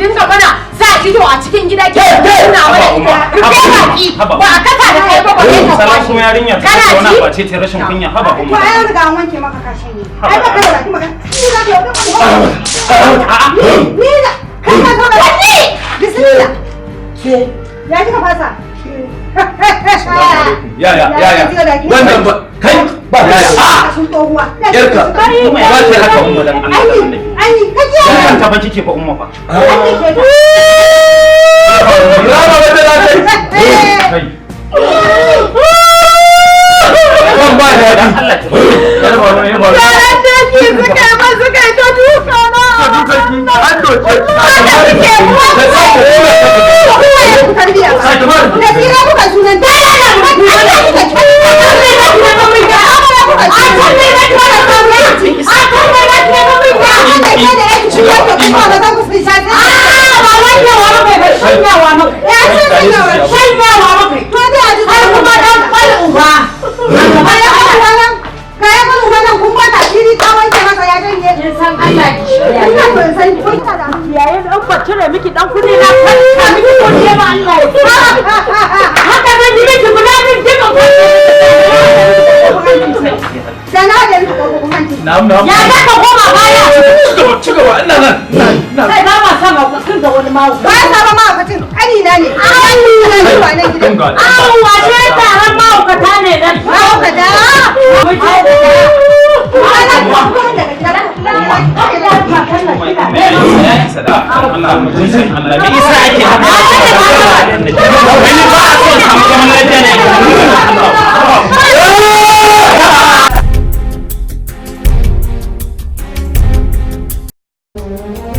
Dinga mana sa ido a cikin gida, ki nuna mana Haba, ita. Umma. Rufe baki. Haba. Ba a kasa da kai ba, ba kai ka Salon kwashe. kuma yarinya ta Kana ce wani ji? abu ce ta rashin kunya. Haba, To Umma. ai an riga an wanke maka kashin ne. Ai ba kai da baki magana. Ni za ka yi. Ni za kai ka zo ka ni. Bismillah. Ke. Ya kika fasa? Ya ya ya ya, wannan ba kai ba ya a Kashin tsohuwa. Yarka. Umma, ya ce haka, Umma, dan Allah dan Annabi. Ai kake. Kan ta fa kike fa, Umma, fa. Ai ke. Rama wata za ta yi. Kai. Kan ba da Dan Allah ki. Ya faru, ya faru? Yaran dangi suka yi ma, suka yi ta duka na. An doke. Haka suke. Tarbiya ba. Da tsira kuka sunan ta. Allah kuka ci. Allah kuka ci. Ba wankewa muka yi ba, shanyawa muka yi. Shanyawa muka yi. Har kuma dan kwal uba. Kin san Allah ki shirya. Kiyaye dan ba cire miki dan kunne na, kanta miki kunne ba, Allah ya haka zan yi miki bulabin duka kunne. Na'am, na'am. Ya za ka koma baya? Ci gaba, ci gaba, ina nan, ina. Kai, ba ma son haukacin da wani mawu. Ba sa ba mahaukacin, ƙanina ne. Ƙanina ne ba nan gidan. An wace taron mahaukata ne dan. Mahaukata. Ya isa da Allah, mutuncin Allah. Me isa ake haka? Wani ba a son samu zaman lafiya ne. Allah.